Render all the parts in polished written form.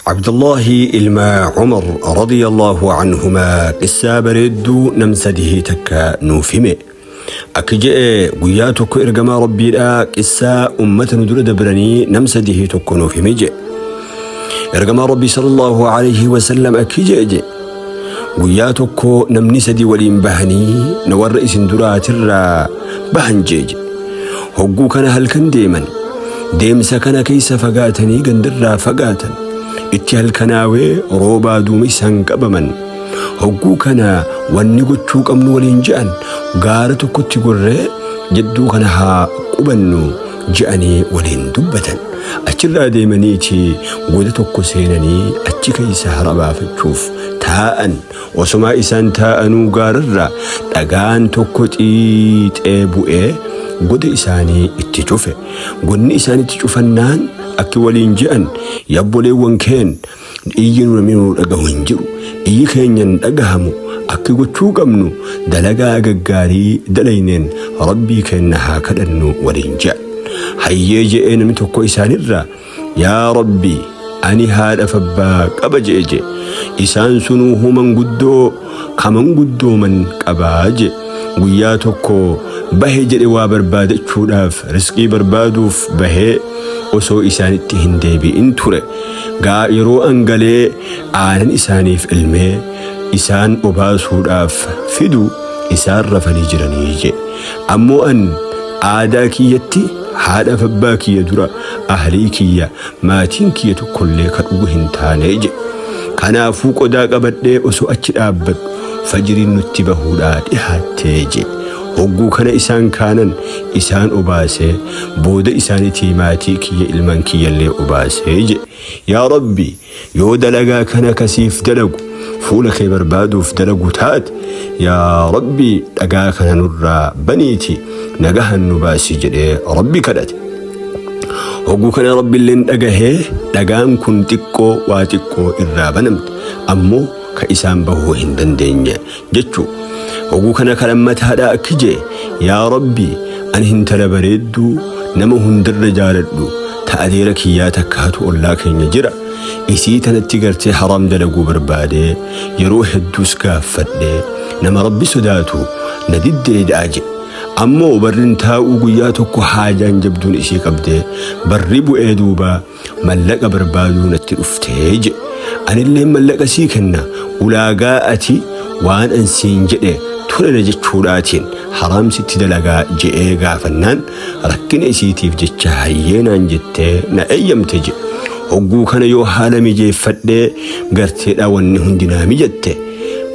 Abdullaahi ilma Umar radiyallahu anhumaa qissaa bareedduu nam sadihii takka nuuf hime. Akki je'e guyyaa tokko ergamaa Rabbiidhaa qissaa ummata nu dura dabranii nam sadihii tokko nuuf hime je'e. Ergamaa Rabbii sallallahu alayhi wasallam akki je'e je'e. Guyyaa tokko namni sadi waliin bahanii na warra isin duraatirraa bahan je'e je'e. Hogguu kana halkan deeman. Deemsa kana keessa fagaatanii gandarraa fagaatan. Itti halkanaawee roobaa duumessaan qabaman. Hogguu kana wanni gochuu qabnu waliin je'an gaara tokkotti gorree jidduu kana haa qubannu je'anii waliin dubbatan. Achirraa deemaniiti goda tokko seenanii achi keessa hara baafachuuf taa'an. Osomaa isaan taa'anuu gaararraa dhagaan tokko xiixee bu'ee goda isaanii itti cufe. Godni isaan itti cufannaan akki waliin je'an yabboleewwan keen iyyi nu namni nu dhagahu hin jiru. Iyyi keenya hin dhagahamu. Akki gochuu qabnu dalagaa gaggaarii dalayneen Rabbii keenna haa kadhannu waliin je'an. Hayyee je'ee namni tokko isaanirraa Yaa Rabbi ani haadhaf abbaa qaba je'e je'e. Isaan sunuuhuu manguddoo ka manguddooman qabaa je'e. Guyyaa tokko bahe jedhe waa barbaadachuudhaaf risqii barbaaduuf bahee osoo isaanitti hin deebi'in ture. Gaa yeroo an galee aanan isaaniif elmee isaan obaasuudhaaf fidu isaan rafanii jiranii je'e. Ammoo an aadaa kiyyatti haadhaaf abbaa kiyya dura ahlii kiyya maatiin kiyya tokkollee ka dhugu hin taane jedhe. Kanaafuu qodaa qabadhee osoo achi dhaabbadhu fajriin nutti bahuudhaa dhihaattee jedhe. Hogguu kana isaan kaanan isaan obaasee booda isaanitii maatii kiyya ilmaan kiyyallee obaasee jedhe. Yaa Rabbi yoo dalagaa kana ka siif dalagu fuula kee barbaaduuf dalagu taate yaa Rabbi dhagaa kana nurraa baniiti nagahan nu baasi jedhee Rabbi kadhate. Hogguu kana Rabbilleen dhagahee dhagaan kun xiqqoo waa xiqqoo irraa banamte ammoo ka isaan bahuu hin dandeenye jechuu. Hogguu kana ka lammataadhaa akki jee yaa Rabbi ani hintala bareedduu nama hundarra jaaladhu ta adeera kiyyaa takkaatu ollaa keenya jira. Isii tanatti gartee haraam dalaguu barbaadee yeroo hedduus gaaffadhee nama Rabbi sodaatu na diddeedhaa jedhe. Ammoo barrin taa'uu guyyaa tokko haajaan jabduun isii qabdee barri bu'ee duuba mallaqa barbaaduu natti dhuftee jedhe. Anillee mallaqa sii kenna ulaagaa ati waan an siin jedhe tole na jechuudhaatiin haraam sitti dalagaa je'ee gaafannaan rakkina isiitiif jecha hayyee naan jettee na eeyyamte jedhe. Hogguu kana yoo haala mijeeffadhee garteedhaa wanni hundi naa mijatte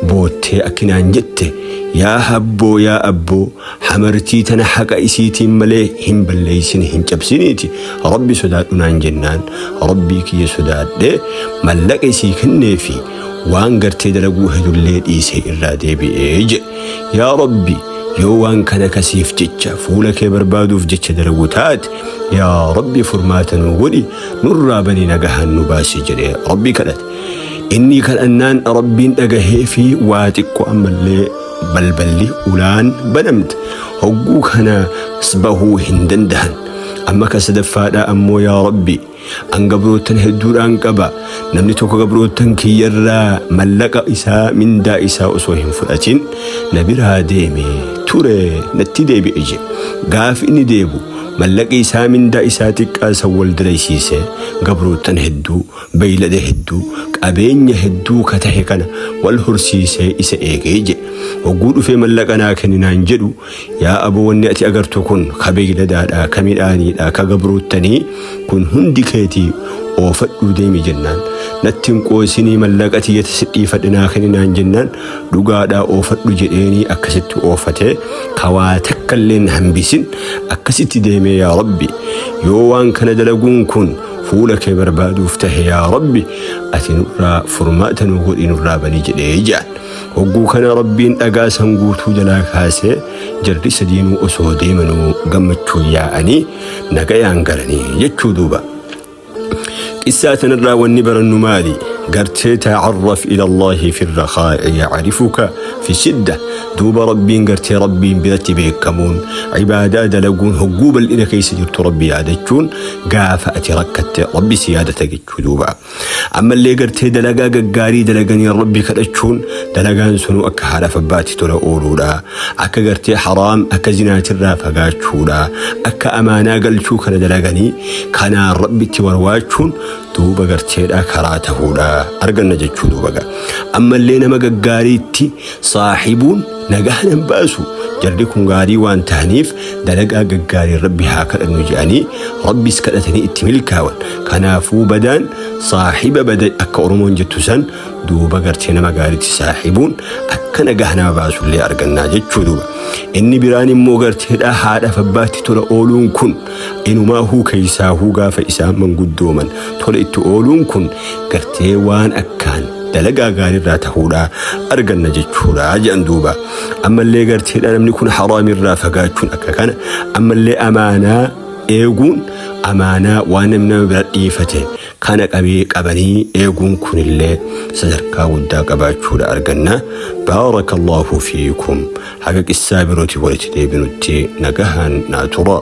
boottee akki naan jette yaa habboo yaa abboo hamartii tana haqa isiitiin malee hin balleeysin hin cabsiniiti rabbi sodaadhu naan jennaan rabbii kiyya sodaadhee mallaqa isii kenneefi waan gartee dalaguu hedullee dhiisee irraa deebi'ee jedhe. Yaa Rabbi yoo waan kana kasiif jecha fuula kee barbaaduuf jecha dalagu taate yaa Rabbi furmaata nuu godhi nurraa banii nagahaan nu baasi jedhee Rabbi kadhate. Inni kadhannaan Rabbiin dhagahee fi waa xiqqoo ammallee balballi ulaan banamte. Hogguu kana bahuu hin dandahan. Amma ka sadaffaadhaa ammoo yaa Rabbi An gabroottan hedduudhaan qaba. Namni tokko gabroottan kiyyarraa mallaqa isaa mindaa isaa osoo hin fudhatin na biraa deeme ture natti deebi'e jedhe. Gaaf inni deebu mallaqi isaa mindaa isaa xiqqaa san wal dalaysiise gabroottan hedduu, beeylada hedduu, qabeenya hedduu ka tahe kana wal horsiisee isa eegee jedhe. Hogguu dhufee mallaqa naa kenni naan jedhu Yaa aboo wanni ati agartu kun ka beeyladaadha, ka midhaaniidha, ka gabroottanii kun hundi keetii oofadhuu deemi jennaan. Natti hin qoosinii mallaqa tiyyata sidhiifadhe naa kenni naan jennaan dhugaadhaa oofadhu jedheenii akkasitti oofatee ka waa takkallee hin hambisin akkasitti deemee yaa Rabbi yoo waan kana dalaguun kun fuula kee barbaaduuf tahe yaa Rabbi ati nurraa furmaata nuu godhi nurraa bani jedhee jedhan. Hogguu kana Rabbiin dhagaa san guutuu jalaa kaasee jarri sadiinuu osoo deemanuu gammachuun yaa'anii nagayaan galanii jechuu duuba. Qissaa tanarraa wanni barannu maali? Gartee ta'arraf ila Allaahi fi rakhaa'i ya'rifuka fi shidda. Duuba Rabbiin gartee Rabbiin biratti beekamuun, ibaadaa dalaguun, hogguu bal'ina keessa jirtu Rabbi yaadachuun, gaafa ati rakkatte Rabbi si yaadata jechuu duuba. Ammallee gartee dalagaa gaggaarii dalaganii Rabbi kadhachuun, dalagaan sunuu akka haadhaaf abbaatti tola ooluudha, akka gartee haraam akka zinaatirraa fagaachuudha, akka amaanaa galchuu kana dalaganii kanaan Rabbitti warwaachuun duuba garteedha karaa tahuudha arganna jechuu duuba ga. Ammallee nama gaggaariitti saahibuun nagaa nan baasu, jarri kun gaarii waan tahaniif dalagaa gaggaarii Rabbi haa kadhannu jedhanii Rabbis kadhatanii itti milkaawan. Kanaafuu badaan saahiba bada akka Oromoon jettu san, duuba gartee nama gaariitti saahibuun akka nagaa nama baasullee argannaa jechuu duuba. Inni biraan immoo garteedha haadhaaf abbaatti tola ooluun kun inumaa huu keessaa huu gaafa isaan manguddooman tola itti ooluun kun gartee waan akkaan dalagaa gaariirraa tahuudha arganna jechuudha jedhan duuba. Ammallee garteedha namni kun haraamirraa fagaachuun akka kana, ammallee amaanaa eeguun, amaanaa waan namni nama bira dhiifate kana qabee qabanii eeguun kunillee sadarkaa guddaa qabaachuudha arganna. Baarakallahu fiikum, haga qissaa birooti walitti deebinutti nagahaan naa tura.